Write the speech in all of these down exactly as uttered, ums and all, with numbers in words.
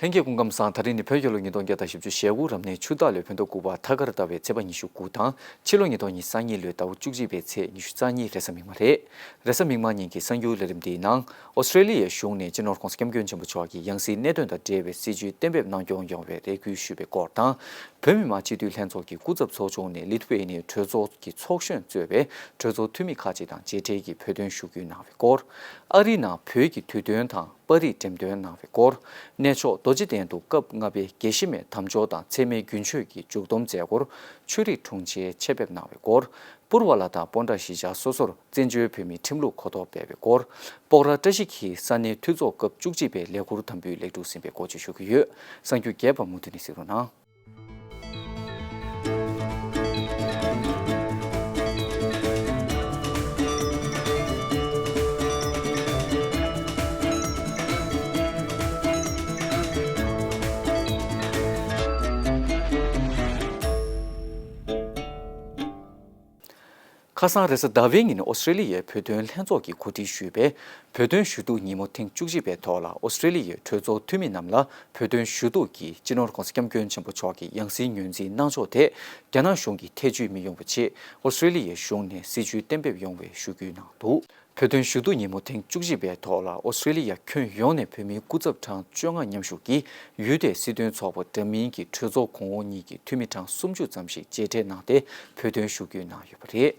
ལྷན་རྒྱས་སྐུ་ཁམས་བཟང་། ད་རིང་ནི་བོད་རྒྱལ་ལོ་ཉིས་སྟོང་བརྒྱ་དང་བཞི་བཅུ་ཞེ་དགུ་རབ་གནས་ཆུ་སྟག་ལོའི་བོད་ཟླ་དགུ་པ་ཐ་སྐར་ཟླ་བའི་ཚེས་པ་ཉི་ཤུ་དགུ་དང་ཕྱི་ལོ་ཉིས་སྟོང་ཉི་ཤུ་རྩ་གཉིས་ལོའི་ཟླ་བ་བཅུ་གཅིག་པའི་ཚེས་ཉི་ཤུ་རྩ་གཉིས་རེས་གཟའ་མིག་དམར་རེད། རེས་གཟའ་མིག་དམར་ཉིན་གྱི་གསར་འགྱུར་ལས་རིམ་འདིའི་ནང་ཨོ་སི་ཀྲེ་ལི་ཡའི་གཞུང་ནས་སྤྱི་ནོར་༸གོང་ས་༸སྐྱབས་མགོན་ཆེན་པོ་མཆོག་གི་ཡང་སྲིད་གནད་དོན་དང་འབྲེལ་བའི་སྲིད་བྱུས་གཏན་འབེབས་གནང་སྐྱོང་ཡོང་བའི་རེ་སྐུལ་ཞུས་པའི་སྐོར་དང་། བོད་མི་མང་སྤྱི་འཐུས་ལྷན་ཚོགས་ཀྱི་སྐུ་ཚབ་ཚོགས་ཆུང་ནས་ལི་ཐུ་ཝེ་ནི་གྲོས་ཚོགས་ཀྱི་ཚོགས་གཞོན་གཙོས་པའི་གྲོས་ཚོགས་འཐུས་མི་ཁག་ཅིག་དང་མཇལ་འཕྲད་ཀྱིས་བོད་དོན་ཞུ་སྐུལ་གནང་བའི་སྐོར། ཨ་རིའི་ནང་བོད་ཀྱི་དུས་སྟོན་དང་པར་རིས་འགྲེམས་སྟོན་གནང་བའི་སྐོར། གནས་མཆོག་རྡོ་རྗེ་གདན་དུ་སྐབས་ལྔ་པའི་དགེ་བཤེས་མའི་དམ་འབྱོར་དང་ཚད་མའི་རྒྱུན་ཆོད་ཀྱི་མཇུག་བསྡོམས་མཛད་སྒོར་ཆོས་རིག་དྲུང་ཆེས་ཆེད་ཕེབས་གནང་བའི་སྐོར། པུར་བ་ལ་དང་སྤོན་ཊ་གཞིས་ཆགས་སོ་སོར་བཙན་བྱོལ་བོད་མིའི་ཁྲིམས་ལུགས་གོ་རྟོགས་སྤེལ་བའི་སྐོར། སྤོག་ར་བཀྲ་ཤིས་འཁྱིལ་ས་གནས་འཐུས་ཚོགས་སྐབས་བཅུ་གཅིག་པའི་ལས་འཁུར་དམ་འབུལ་ལེགས་གྲུབ་ཟིན་པའི་སྐོར་བཅས་ཞུ་གི་ཡོད། གསར་འགྱུར་རྒྱས་པ་མུ་མཐུད་ནས་གཟིགས་རོགས་གནང་། ཁ་སང་རེས་གཟའ་ཟླ་བའི་ཉིན་ཨོ་སི་ཀྲེ་ལི་ཡའི་བོད་དོན་ལྷན་ཚོགས་ཀྱིས་གོ་སྒྲིག་ཞུས་པའི་བོད་དོན་ཞུ་གཏུག་ཉིན་མོ་ཐེངས་བཅུ་གཅིག་པའི་ཐོག་ལ་ཨོ་སི་ཀྲེ་ལི་ཡའི་གྲོས་ཚོགས་འཐུས་མི་རྣམས་ལ་བོད་དོན་ཞུ་གཏུག་གིས་སྤྱི་ནོར་༸གོང་ས་༸སྐྱབས་མགོན་ཆེན་པོ་མཆོག་གི་ཡང་སྲིད་ངོས་འཛིན་གནང་ཕྱོགས་ཐད་རྒྱ་ནག་གཞུང་གིས་ཐེ་བྱུས་མི་ཡོང་བའི་ཆེད་ཨོ་སི་ཀྲེ་ལི་ཡའི་གཞུང་ནས་སྲིད་བྱུས་གཏན་འབེབས་ཡོང་བའི་ཞུ་སྐུལ་གནང་འདུག་བོད་དོན་ཞུ་གཏུག་ཉིན་མོ་ཐེངས་བཅུ་གཅིག་པའི་ཐོག་ལ་ཨོ་སི་ཀྲེ་ལི་ཡ་ཁྱོན་ཡོངས་ནས་བོད་མིའི་སྐུ་ཚབ་གྲངས་བཅོ་ལྔ་མཉམ་ཞུགས་ཀྱིས་ཡུལ་དེའི་སྲིད་དོན་ཚོགས་པ་འདྲ་མིན་གྱི་གྲོས་ཚོགས་གོང་འོག་གཉིས་ཀྱི་འཐུས་མི་གྲངས་སུམ་ཅུ་ཙམ་ཞིག་མཇལ་འཕྲད་གནང་སྟེ་བོད་དོན་ཞུ་སྐུལ་གནང་ཡོད་པ་རེད།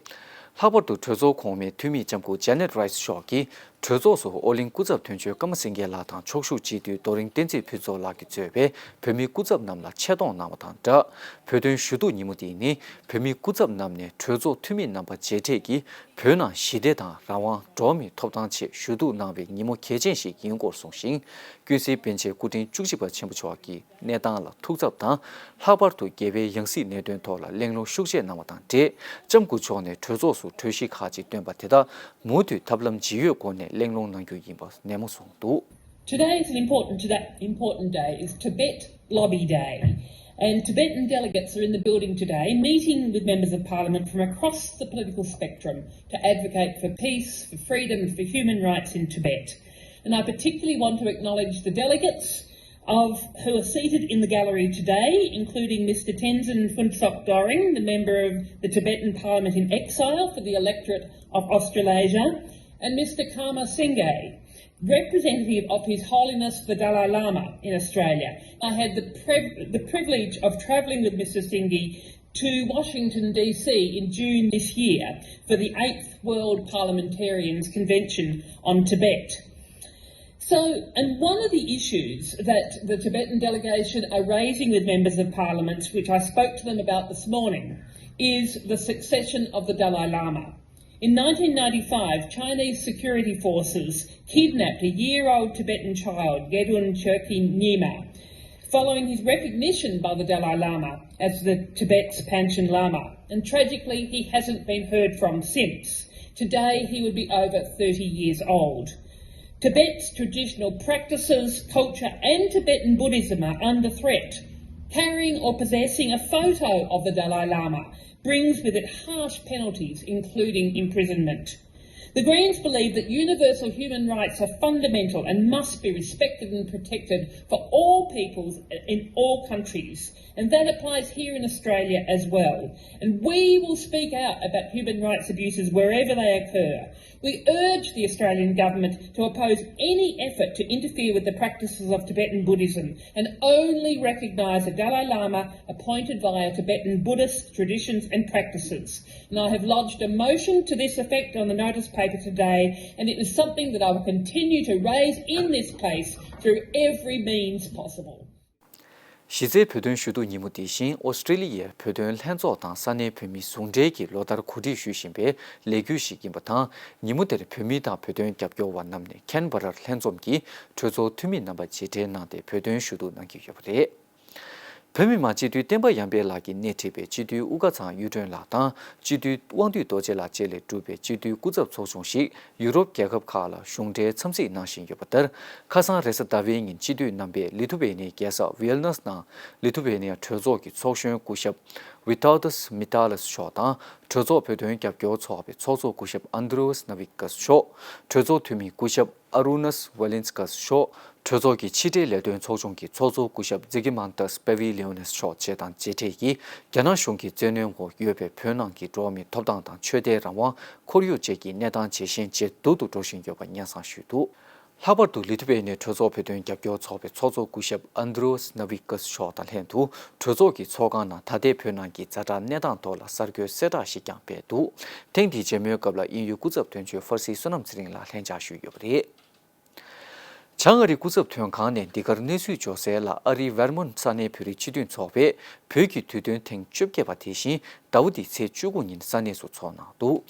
ལྷག་པར་དུ་གྲོས་ཚོགས་གོང་མའི་འཐུས་མི་ལྕམ་སྐུ་ཇེ་ནེད་རའི་སི་མཆོག་གིས་གྲོས་ཚོགས་སུ་ཨོ་གླིང་སྐུ་ཚབ་དོན་གཅོད་ཀརྨ་སེང་གེ་ལགས་དང་ཕྱོགས་བཞུགས་སྤྱི་འཐུས་རྡོ་རིང་བསྟན་འཛིན་ཕུན་ཚོགས་ལགས་ཀྱིས་གཙོས་པའི་བོད་མིའི་སྐུ་ཚབ་རྣམས་ལ་ཆེ་མཐོང་གནང་བ་དང་སྦྲགས། བོད་དོན་ཞུ་གཏུག་ཉིན་མོ་དེ་ནི་བོད་མིའི་སྐུ་ཚབ་རྣམས་ནས་གྲོས་ཚོགས་འཐུས་མི་རྣམ་པ་མཇལ་འཕྲད་ཀྱིས་བོད་ནང་ཞི་བདེ་དང་རང་དབང་འགྲོ་བ་མིའི་ཐོབ་ཐང་ཆེད་ཞུ་གཏུག་གནང་བའི་ཉིན་མོ་གལ་ཆེན་ཞིག་ཡིན་སྐོར་གསུངས་ཤིང་། ཀུན་གཟིགས་པཎ་ཆེན་སྐུ་ཕྲེང་བཅུ་གཅིག་པ་ཆེན་པོ་མཆོག་གི་གནས་སྟངས་ལ་ཐུགས་འཚབ་དང་། ལྷག་པར་དུ་རྒྱལ་བའི་ཡང་སྲིད་གནད་དོན་ཐོག་ལ་གླེང་སློང་ཤུགས་ཆེ་གནང་བ་དང་འབྲེལ། ལྕམ་སྐུ་མཆོག་ནས་གྲོས་ཚོགས་སུ་གྲོས་གཞི་ཁག་ཅིག་བཏོན་པ་དེ་དག་མུ་མཐུད་ཐབས་ལམ་ཇི་ཡོད་སྒོ་ནས་གླེང་སློང་གནང་རྒྱུ་ཡིན་པ་ནན་མོ་གསུངས་འདུག Today is an important, today, important day. Is Tibet Lobby Day. And Tibetan delegates are in the building today, meeting with members of parliament from across the political spectrum to advocate for peace, for freedom, and for human rights in Tibet. And I particularly want to acknowledge the delegates of who are seated in the gallery today, including Mr Tenzin Phuntsog Dorjeen, the member of the Tibetan Parliament in exile for the electorate of Australasia, and Mr Karma Singye, representative of His Holiness the Dalai Lama in Australia. I had the, priv- the privilege of travelling with Mr Singye to Washington D C in June this year for the eighth World Parliamentarians Convention on Tibet. So, and one of the issues that the Tibetan delegation are raising with members of parliament, which I spoke to them about this morning, is the succession of the Dalai Lama. In nineteen ninety-five, Chinese security forces kidnapped a year-old Tibetan child, Gedun Choekyi Nyima, following his recognition by the Dalai Lama as the Tibet's Panchen Lama, and tragically he hasn't been heard from since. Today he would be over thirty years old. Tibet's traditional practices, culture and Tibetan Buddhism are under threat. Carrying or possessing a photo of the Dalai Lama brings with it harsh penalties, including imprisonment. The Greens believe that universal human rights are fundamental and must be respected and protected for all peoples in all countries. And that applies here in Australia as well. And we will speak out about human rights abuses wherever they occur. We urge the Australian government to oppose any effort to interfere with the practices of Tibetan Buddhism and only recognise the Dalai Lama appointed via Tibetan Buddhist traditions and practices. And I have lodged a motion to this effect on the notice paper today, and it is something that I will continue to raise in this place through every means possible. གཞི་རྩའི་བོད་དོན་ཞུ་གཏུག་ཉིན་མོ་དེ་བཞིན་ཨོ་སི་ཀྲེ་ལི་ཡའི་བོད་དོན་ལྷན་ཚོགས་དང་ས་གནས་བོད་མི་ཟུང་འབྲེལ་གྱིས་ལོ་ལྟར་གོ་སྒྲིག་ཞུ་བཞིན་པའི་ལས་འགུལ་ཞིག་ཡིན་པ་དང་། ཉིན་མོ་དེར་བོད་མི་དང་བོད་དོན་རྒྱབ་སྐྱོར་བ་རྣམས་ནས་ཁེན་བྷ་རར་ལྷན་འཛོམས་ཀྱིས་གྲོས་ཚོགས་འཐུས་མི་རྣམ་པ་མཇལ་འཕྲད་གནང་སྟེ་བོད་དོན་ཞུ་གཏུག་གནང་གི་ཡོད་པ་རེད། བོད་མི་མང་སྤྱི་འཐུས་བསྟན་པ་ཡར་འཕེལ་ལགས་ཀྱིས་སྣེ་ཁྲིད་པའི་སྤྱི་འཐུས་དབུ་དཀར་ཚང་གཡུ་སྒྲོན་ལགས་དང་སྤྱི་འཐུས་དབང་འདུས་རྡོ་རྗེ་ལགས་བཅས་ལས་གྲུབ་པའི་སྤྱི་འཐུས་སྐུ་ཚབ་ཚོགས་ཆུང་ཞིག་ཡུ་རོབ་རྒྱལ་ཁབ་ཁག་ལ་གཞུང་འབྲེལ་འཚམས་གཟིགས་གནང་བཞིན་ཡོད་པ་ལྟར། ཁ་སང་རེས་གཟའ་ཟླ་བའི་ཉིན་སྤྱི་འཐུས་རྣམ་པས་ལི་ཐུ་ཝེ་ནིའི་རྒྱལ་ས་ཝི་ཡལ་ནས་ནང་ལི་ཐུ་ཝེ་ནི་ཡ་གྲོས་ཚོགས་ཀྱི་ཚོགས་གཞོན་སྐུ་ཞབས་ Vytautas Mitalas མཆོག་དང་། གྲོས་ཚོགས་བོད་དོན་རྒྱབ་སྐྱོར་ཚོགས་པའི་ཚོགས་གཙོ་སྐུ་ཞབས་Andrius Navickas མཆོག་གྲོས་ཚོགས་འཐུས་མི་སྐུ་ཞབས་Arunas Valinskas མཆོག་གྲོས་ཚོགས་ཀྱི་ཕྱི་འབྲེལ་ལས་དོན་ཚོགས་ཆུང་གི་ཚོགས་གཙོ་སྐུ་ཞབས་Zygimantas Pavilionis མཆོག་བཅས་དང་མཇལ་འཕྲད་ཀྱིས། རྒྱ་ནག་གཞུང་གི་བཙན་གནོན་འོག་ཡོད་པའི་བོད་ནང་གི་འགྲོ་བ་མིའི་ཐོབ་ཐང་དང་ཆོས་དད་རང་དབང་། ཁོར་ཡུག་བཅས་ཀྱི་གནས་སྟངས་ཇེ་ཞན་ཇེ་སྡུག་ཏུ་འགྲོ་བཞིན་ཡོད་པ་སྙན་སེང་ཞུས་འདུག་ལྷག་པར་དུ་ལི་ཐུ་ཝེ་ནི་གྲོས་ཚོགས་བོད་དོན་རྒྱབ་སྐྱོར་ཚོགས་པའི་ཚོགས་གཙོ་སྐུ་ཞབས་Andrius Navickas མཆོག་དང་ལྷན་དུ། གྲོས་ཚོགས་ཀྱི་ཚོགས་ཁང་ནང་ད་ལྟའི་བོད་ནང་གི་ཛ་དྲག་གནས་སྟངས་ཐོག་ལ་གསར་འགོད་གསལ་བསྒྲགས་ཤིག་ཀྱང་སྤེལ་འདུག་ཐེངས་འདིའི་མཇལ་མོལ་སྐབས་ལ་དབྱིན་ཡུལ་སྐུ་ཚབ་དོན་གཅོད་ཧྥར་སི་བསོད་ནམས་ཚེ་རིང་ལགས་ལྷན་བཅར་ཞུས་ཡོད་པ་རེད། བྱང་ཨ་རིའི་སྐུ་ཚབ་དོན་ཁང་ནས་འདི་གར་གནས་ཚུལ་འབྱོར་གསལ་ལ། ཨ་རིའི་ཝེར་མོན་ས་གནས་བོད་རིགས་སྤྱི་མཐུན་ཚོགས་པས་བོད་ཀྱི་དུས་སྟོན་ཐེངས་བཅོ་བརྒྱད་པ་དེ་བཞིན་ཟླ་བ་འདིའི་ཚེས་བཅུ་དགུ་ཉིན་ས་གནས་སུ་འཚོགས་གནང་འདུག་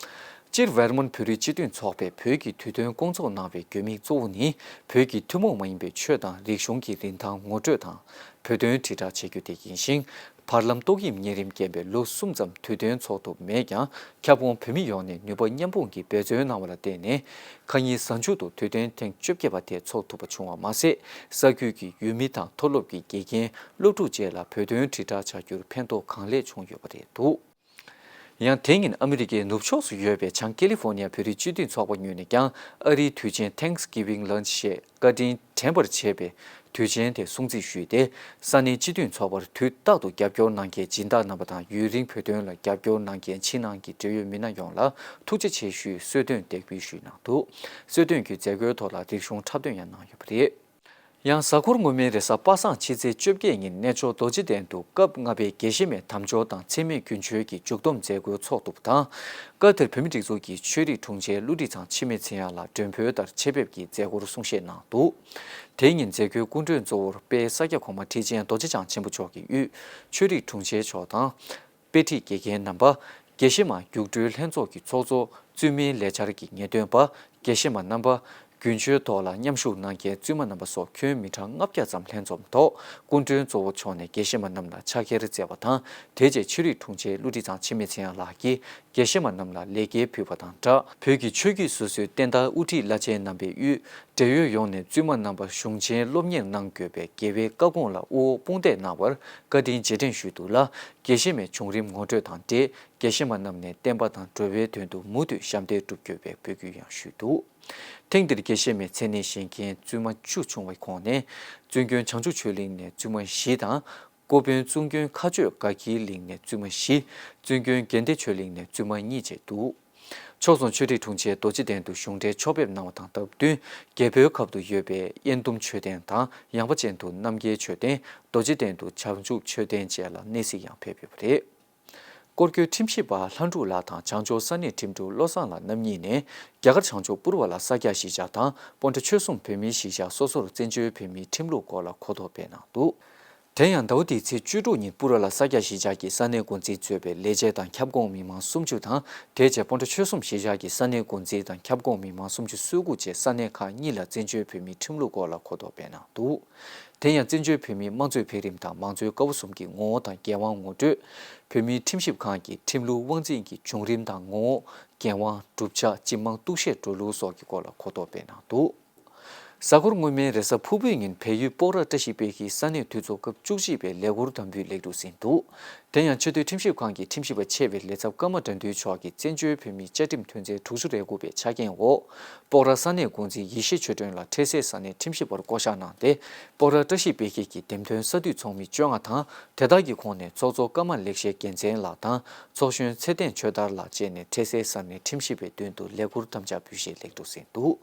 སྤྱིར་ཝེར་མོན་བོད་རིགས་སྤྱི་མཐུན་ཚོགས་པས་བོད་ཀྱི་དུས་སྟོན་སྐོང་ཚོགས་གནང་བའི་དགོས་དམིགས་གཙོ་བོ་ནི། བོད་ཀྱི་ཐུན་མོང་མ་ཡིན་པའི་ཆོས་དང་རིག་གཞུང་གི་རིན་ཐང་ངོ་སྤྲོད་དང་། བོད་དོན་དྲིལ་བསྒྲགས་བྱེད་རྒྱུ་དེ་ཡིན་ཞིང་། བར་ལམ་ཏོག་དབྱིབས་གཉན་རིམས་རྐྱེན་པས་ལོ་གསུམ་ཙམ་དུས་སྟོན་འཚོགས་ཐུབ་མེད་ཀྱང་། ཁྱབ་ཁོངས་བོད་མི་ཡོངས་ནས་ནུས་པ་མཉམ་སྤུངས་ཀྱིས་འབད་བརྩོན་གནང་བ་ལ་བརྟེན་ནས། ཁ་ཉིན་གཟའ་མཇུག་ཏུ་དུས་སྟོན་ཐེངས་བཅོ་བརྒྱད་པ་དེ་འཚོགས་ཐུབ་པ་བྱུང་བ་མ་ཟད། ས་ཁུལ་གྱི་ཡུལ་མི་དང་མཐོ་སློབ་ཀྱི་དགེ་རྒན། སློབ་ཕྲུག་བཅས་ལ་བོད་དོན་དྲིལ་བསྒྲགས་བྱ་རྒྱུར་ཕན་ཐོགས་གང་ལེགས་བྱུང་ཡོད་པ་རེད་འདུག་ཡང་དེ་ཉིན་ཨ་མི་རི་ཀའི་ནུབ་ཕྱོགས་སུ་ཡོད་པའི་བྱང་ཀེ་ལི་ཧྥོར་ནི་ཡ་བོད་རིགས་སྤྱི་མཐུན་ཚོགས་པ་ངོས་ནས་ཀྱང་ཨ་རིའི་དུས་ཆེན་Thanksgiving Lunch ཞེས་བཀའ་དྲིན་དྲན་པར་བྱེད་པའི་དུས་ཆེན་དེ་སྲུང་བརྩི་ཞུས་ཏེ། ས་གནས་སྤྱི་མཐུན་ཚོགས་པར་དུས་རྟག་ཏུ་རྒྱབ་སྐྱོར་གནང་མཁན་སྦྱིན་བདག་རྣམ་པ་དང་ཡུན་རིང་བོད་དོན་ལ་རྒྱབ་སྐྱོར་གནང་མཁན་ཕྱི་ནང་གི་འབྲེལ་ཡོད་མི་སྣ་ཡོངས་ལ་ཐུགས་རྗེ་ཆེ་ཞུའི་གསོལ་སྟོན་འདེགས་འབུལ་ཞུས་གནང་འདུག་གསོལ་སྟོན་གྱི་མཛད་སྒོའི་ཐོག་ལ་རིག་གཞུང་འཁྲབ་སྟོན་ཡང་གནང་ཡོད་པ་རེད། ཡང་གཟའ་འཁོར་སྔོན་མའི་རེས་གཟའ་པ་སངས་ཕྱི་ཚེས་བཅོ་བརྒྱད་ཉིན་གནས་མཆོག་རྡོ་རྗེ་གདན་དུ་སྐབས་ལྔ་པའི་དགེ་བཤེས་མའི་དམ་འབྱོར་དང་འཚེ་མེད་རྒྱུན་མཆོད་ཀྱི་མཇུག་བསྡོམས་མཛད་སྒོའི་ཚོགས་ཐུབ་པ་དང་། སྐབས་དེར་བོད་མིའི་སྒྲིག་འཛུགས་ཀྱི་ཆོས་རིག་དྲུང་ཆེ་ཀླུ་སྒྲིག་ཚང་འཆི་མེད་མཚན་ཡག་ལགས་མགྲོན་འབོད་ལྟར་ཆེད་ཕེབས་ཀྱིས་མཛད་སྒོར་གསུང་བཤད་གནང་འདུག་དེ་ཉིན་མཛད་སྒོའི་སྐུ་མགྲོན་གཙོ་བོར་དཔལ་ས་སྐྱ་གོང་མ་ཁྲི་ཆེན་རྡོ་རྗེ་འཆང་ཆེན་པོ་མཆོག་གིས་དབུས་ཆོས་རིག་དྲུང་ཆེ་མཆོག་དང་། དཔེ་ཁྲིད་དགེ་རྒན་རྣམ་པ། དགེ་བཤེས་མ་རྒྱུགས་སྤྲོད་ལྷན་ཚོགས་ཀྱི་ཚོགས་གཙོ། བཙུན་མའི་ལས་འཆར་གྱི་ངེས་སྟོན་པ། དགེ་བཤེས་མ་རྣམ་པ། རྒྱུན་སྤྱོད་ཐོག་ལ་མཉམ་ཞུགས་གནང་མཁན་བཙུན་མ་རྣམ་པ་སོགས་ཁྱོན་མི་གྲངས་ལྔ་བརྒྱ་ཙམ་ལྷན་འཛོམས་ཐོག་སྐུ་མགྲོན་གཙོ་བོ་མཆོག་ནས་དགེ་བཤེས་མ་རྣམས་ལ་ཕྱག་འཁྱེར་སྩལ་བ་དང་། དེ་རྗེས་ཆོས་རིག་དྲུང་ཆེ་ཀླུ་སྒྲིག་ཚང་འཆི་མེད་མཚན་ཡག་ལགས་ཀྱིས་དགེ་བཤེས་མ་རྣམས་ལ་ལེགས་སྐྱེས་ཕུལ་བ་དང་སྦྲགས། བོད་ཀྱི་ཆོས་བརྒྱུད་སོ་སོའི་བསྟན་བདག་དབུ་ཁྲིད་བླ་ཆེན་རྣམ་པས་དབུས་འབྲེལ་ཡོད་ཡོངས་ནས་བཙུན་མ་རྣམ་པར་གཞུང་ཆེན་སློབ་གཉེར་གནང་དགོས་པའི་རྒྱལ་བའི་བཀའ་དགོངས་ལ་དབུ་འོག་དཔུང་འདེགས་གནང་བར་བཀའ་དྲིན་རྗེས་དྲན་ཞུས་འདུག་ལ། དགེ་བཤེས་མའི་བྱུང་རིམ་ངོ་སྤྲོད་དང་འབྲེལ། དགེ་བཤེས་མ་རྣམས་ནས་བསྟན་པ་དང་འགྲོ་བའི་དོན་དུ་མུ་མཐུད་ཞབས་འདེགས་སྒྲུབ་དགོས་པའི་འབོད་སྐུལ་ཡང་ཞུས་འདུག་ཐེངས་འདིར་དགེ་བཤེས་མའི་མཚན་གནས་བཞེས་མཁན་བཙུན་མ་བཅུ་བྱུང་བའི་ཁོངས་ནས། བཙུན་དགོན་བྱང་ཆུབ་ཆོས་གླིང་ནས་བཙུན་མ་བཞི་དང་། ཀོ་དཔོན་བཙུན་དགོན་མཁའ་སྤྱོད་དགའ་འཁྱིལ་གླིང་ནས་བཙུན་མ་བཞི། བཙུན་དགོན་དགེ་ལྡན་ཆོས་གླིང་ནས་བཙུན་མ་གཉིས་བཅས་འདུག་ཕྱོགས་མཚུངས་ཆོས་རིག་དྲུང་ཆེ་རྡོ་རྗེ་གདན་དུ་གཞུང་འབྲེལ་ཆོག་ཕེབས་གནང་བ་དང་སྟབས་བསྟུན། རྒྱལ་པོའི་ཁབ་ཏུ་ཡོད་པའི་དབྱེན་ཟླུམ་མཆོད་རྟེན་དང་། ཡངས་པ་ཅན་དུ་རྣམ་རྒྱལ་མཆོད་རྟེན། རྡོ་རྗེ་གདན་དུ་བྱང་ཆུབ་མཆོད་རྟེན་བཅས་ལ་གནས་གཟིགས་ཡང་ཕེབས་ཡོད་པ་རེད། སྐོར་སྐྱོད་ཁྲིམས་ཞིབ་པ་ལྷ་འབྲུག་ལགས་དང་བྱང་ཕྱོགས་ས་གནས་ཁྲིམས་དྲུང་བློ་བཟང་ལགས་རྣམ་གཉིས་ནས། རྒྱ་གར་བྱང་ཕྱོགས་པུར་བ་ལ་ས་སྐྱ་གཞིས་ཆགས་དང་། སྤོན་ཊ་ཆོལ་གསུམ་བོད་མིའི་གཞིས་ཆགས་སོ་སོར་བཙན་བྱོལ་བོད་མིའི་ཁྲིམས་ལུགས་སྐོར་ལ་གོ་རྟོགས་སྤེལ་གནང་འདུག་དེ་ཡང་ཟླ་བ་འདིའི་ཚེས་བཅུ་དྲུག་ཉིན་པུར་བ་ལ་ས་སྐྱ་གཞིས་ཆགས་ཀྱི་ས་གནས་འགོ་འཛིན་གཙོས་པའི་ལས་བྱེད་དང་ཁྱབ་ཁོངས་མི་མང་སུམ་ཅུ་དང་། དེ་རྗེས་སྤོན་ཊ་ཆོལ་གསུམ་གཞིས་ཆགས་ཀྱི་ས་གནས་འགོ་འཛིན་དང་ཁྱབ་ཁོངས་མི་མང་སུམ་ཅུ་སོ་དགུ་བཅས་ས་གནས་ཁག་གཉིས་ལ་བཙན་བྱོལ་བོད་མིའི་ཁྲིམས་ལུགས་སྐོར་ལ་གོ་རྟོགས་སྤེལ་གནང་འདུག་དེ་ཡང་བཙན་བྱོལ་བོད་མིའི་དམངས་གཙོའི་འཕེལ་རིམ་དང་མང་གཙོའི་ཀ་བ་གསུམ་གྱི་ངོ་བོ་དང་འགན་དབང་ངོ་སྤྲོད། བོད་མིའི་ཁྲིམས་ཞིབ་ཁང་གི་ཁྲིམས་ལུགས་དབང་འཛིན་གྱི་བྱུང་རིམ་དང་ངོ་བོ། འགན་དབང་། གྲུབ་ཆ། སྤྱི་དམངས་གཏུག་བཤེར་འགྲོ་ལུགས་སོགས་ཀྱི་སྐོར་ལ་གོ་རྟོགས་སྤེལ་གནང་འདུག་གཟའ་འཁོར་སྔོན་མའི་རེས་གཟའ་ཕུར་བུའི་ཉིན་བལ་ཡུལ་སྤོག་ར་བཀྲ་ཤིས་དཔལ་གྱི་ས་གནས་དུས་ཚོགས་སྐབས་བཅུ་གཅིག་པའི་ལས་འཁུར་དམ་འབུལ་ལེགས་གྲུབ་ཟིན་འདུག་དེ་ཡང་ཆེས་མཐོའི་ཁྲིམས་ཞིབ་ཁང་གི་ཁྲིམས་ཞིབ་པ་ཆེ་བའི་ལས་ཚབ་ཀརྨ་དགྲ་འདུལ་མཆོག་གིས་བཙན་བྱོལ་བོད་མིའི་བཅའ་ཁྲིམས་དོན་ཚན་དྲུག་ཅུ་རེ་དགུ་པའི་ཆ་རྐྱེན་འོག་སྤོག་ར་ས་གནས་འགོ་འཛིན་ཡེ་ཤེས་ཆོས་སྒྲོན་ལགས་འཕྲལ་སེལ་ས་གནས་ཁྲིམས་ཞིབ་པར་བསྐོ་གཞག་གནང་སྟེ། སྤོག་ར་བཀྲ་ཤིས་དཔལ་སྐྱིད་ཀྱི་འདེམས་ཐོན་ས་འཐུས་ཚོགས་མི་བཅོ་ལྔ་དང་། དེ་དག་གི་ཁོངས་ནས་ཚོགས་གཙོ་ཀརྨ་ལེགས་བཤད་རྒྱལ་མཚན་ལགས་དང་། ཚོགས་གཞོན་ཚེ་བརྟན་ཆོས་དར་ལགས་བཅས་ནས་འཕྲལ་སེལ་ས་གནས་ཁྲིམས་ཞིབ་པའི་མདུན་དུ་ལས་འཁུར་དམ་བཅའ་འབུལ་བཞེས་ལེགས་གྲུབ་ཟིན་འདུག་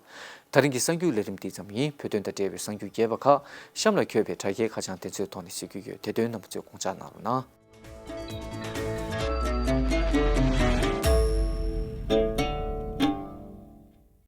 དེ་རིང་གི་གསར་འགྱུར་ལས་རིམ་འདི་ཙམ་ཡིན། བོད་དོན་དང་འབྲེལ་བའི་གསར་འགྱུར་རྒྱས་པ་ཁག་གཤམ་ལ་འཁོད་པའི་དྲ་རྒྱའི་ཁ་བྱང་དེ་ཚོའི་ཐོག་ནས་གཟིགས་རྒྱུ་ཡོད། དེ་དོན་རྣམ་པ་ཚོས་དགོངས་འཇགས་གནང་རོགས་གནང་།